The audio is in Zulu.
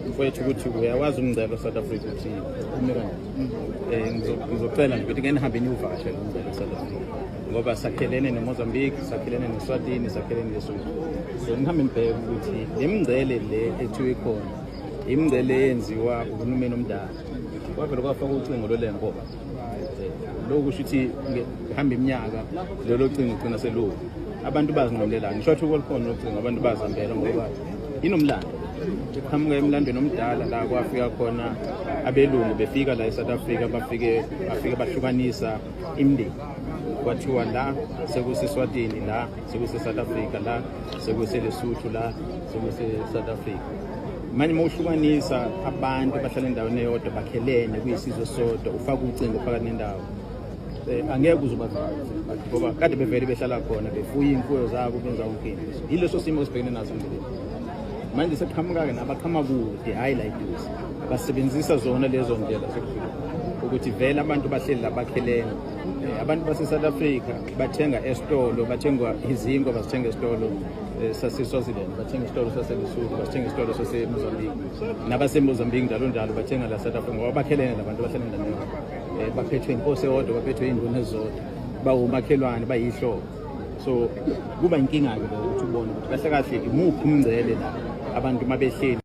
Mfowethu, ukuthi uyawazi umngcele we-South Africa ukuthi ume kanjani. Ngizocela nje ukuthi ngeke nihambe niyuvakashela umngcele we-South Africa, ngoba sakhelene neMozambique, sakhelene neSwatini, sakhelene neSotho. So nihambe nibheke ukuthi le mngcele le ethiwa ikhona, imingcele eyenziwa uhulumeni omdala, kwavele kwafaka ucingo lolembo. Lokhu kusho ukuthi kuhamba iminyaka, lolo cingo ugcina seluwa, abantu bazinqamulelana. Ngisho ukuthi olukhona ucingo, abantu bazihambela ngoba inomlando, iqhamuka emlandweni omdala la kwafika khona abelungu. Befika la e-South Africa, bafike bahlukanisa imindeni, kwathiwa la sekuseSwatini, la sekuse-South Africa, la sekuseLesotho, la sekuse-South Africa. Manje uma uhlukanisa abantu bahlala endaweni eyodwa, bakhelene, kuyisizwe sodwa, ufaka ucingo phakathi nendawo, angeke uze ngoba kade bevele behlala khona, befuya iy'mfuyo zabo, benza yonke into. Yileso simo esibhekene naso kuleli. Manje seqhamuka-ke nabaqhama kude, hhayi la eduze, basebenzisa zona lezo ndlela zokufika ukuthi vele abantu bahleli la, bakhelene. Abantu base-South Africa bathenga esitolo, bathenga izinkwa, bazithenga esitolo sase-Swaziland, bathenga isitolo saseLesotho, bathenga isitolo saseMozambique, nabaseMozambique njalo njalo bathenga la South Africa, ngoba bakhelene labantu, bahlala endaweni eyodwa. Baphethwe inkosi eyodwa, baphethwe iy'nduna ezizodwa, bawumakhelwane, bayihlobo. So kuba inkinga-ke leyo ukuthi ubone ukuthi kahle kahle imuphi umngcele la abantu uma behleli.